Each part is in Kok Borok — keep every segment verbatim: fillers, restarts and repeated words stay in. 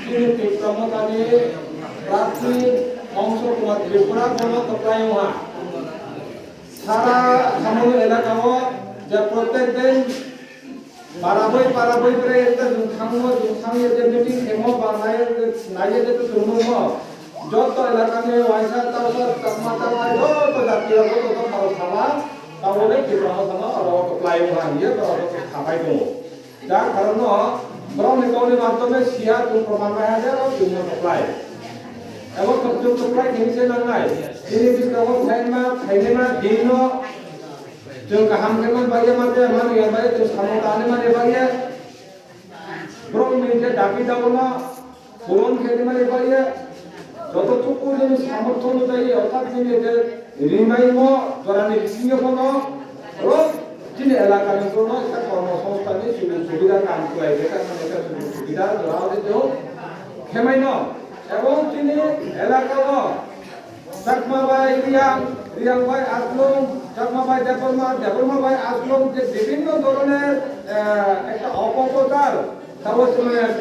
Tipra Mothani prarthi Ongso Kumar Tripura bono kwplai wngha. Sara Hamoni elakao je prottek din paraboi paraboi bere ekta jung thangmo jung thangye je meeting khemo ba nai nai je to chungmo joto elakani waisa tausa chakma chakma joto jati rok joto kharo sala tabole Tipra Mothano oro kwplai wngha hiye borok joto sabai tongo. Jar karono borokni kokni maddhome siya chwng proman bai hajar o chwngno kwplai. Ebo chwng kwplai khe se nangnai. Chini bwskango phaima, phainima, dinno chwng kaham khe man bagya, man ya, man ya bagya, chwng samung tangwi man ya bagya. Borokni je dabi daono Puron khe rimani bagwi joto tuku nini samortho nujai, orthat nini je rimaimo jorani bisingo bono rok chini elakani borokno ekta kormo songsthanni sujog subida kam khlai rwkha, ekta sujog subida jora rwdi tong khemaino. Ebong chini elakao Chakma bai Riyang, Riyang bai Aslong, Chakma bai Debbarma, Debbarma bai Aslong, je bibhinno dhoroner, eh, ekta opoprochar, tabo chwng, eh,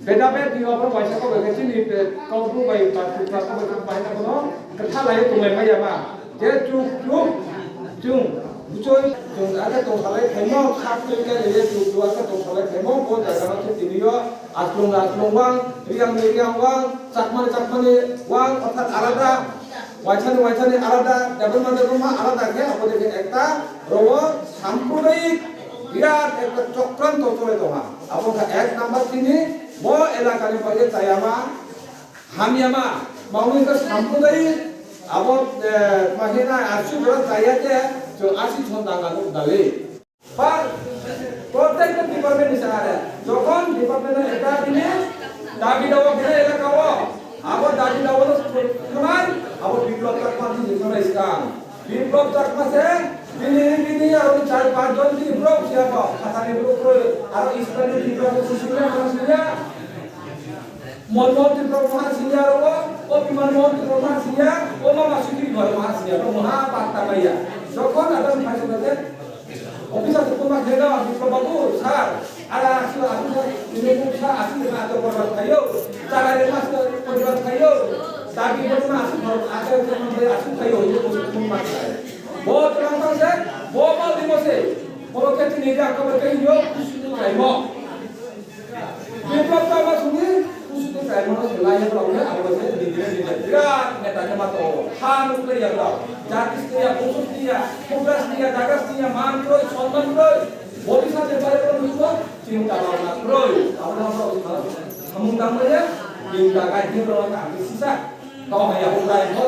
bedabed ni obo waisa kok bai chini, eh, Kaubru bai ba Tripura kok bai bahai na bono kwtha lai tonglai maya ma. Je chuk chuk chwng buchoi chwng ake tongsalai khaimo, sak twi khe je chuk chuk ake tongsalai khaimo, bo jaga no se tini o Aslong Aslong wang, Riyang Riyang wang, Chakma Chakmani wang, orthat alada, Waisani waisani alada, Debbarma Debbarma alada khe, abo dekhe ekta rogo samprodayik birat ekta chokranto cholai tongha. Abo wngkha ek number tini, bo elakani bagwi chayama, hamyama, mawni khe samprodayik, abo, eh, mahina asu jora chaya khe, chwng asi thon danga nuk dali. Ba, prottekta department ni sahare, jokhon department no ekta bini dabi dawa bini elaka o, abo dabi dawa no thumai, abo Biplab Chakma ni thumai skang. Biplab Chakma se bini, bini aro char panch jon bini borok siya bo, khatani borok roi, aro Islam ni Biplab ko susunya, manusunya. Mon Mohan Tripura Maha Singya aro, o Biman Mohan Tripura Maha Singya, o Mama Sudhir Maha Singya, o Maha Patta Maya. Jokhon adam phaisuk khe, officer tu kuma khena, Biplab Babu, sir, ala asu, asu, sir, ini pun sir, asu, ini asu, korban khayo, cara ini mas, korban khayo, tapi ini mas, asu, asu, asu, khayo, ini pun sir, pun mas khayo. Bo tulang tang se, bo mal di mo se, bo lo keti ni dia, ko bo keti yo, kusu tu kai mo. Biplab Chakma sini, kusu tu kai mo se, lai ya, bo lo, abo se, di, di, di, di, birat neta khe ma to, ha, nuk le ya, bo lo, jati se ya, kusu se ya, kubra se ya, jaga se ya, man kroi, sonman kroi, bodi sa se, bai, bo lo, nuk to, chinta bhabna kroi, abo lo, abo lo, samung tang le ya, chinta kai, di, bo lo, ka, sisa, to, ya, bo, lai, bo,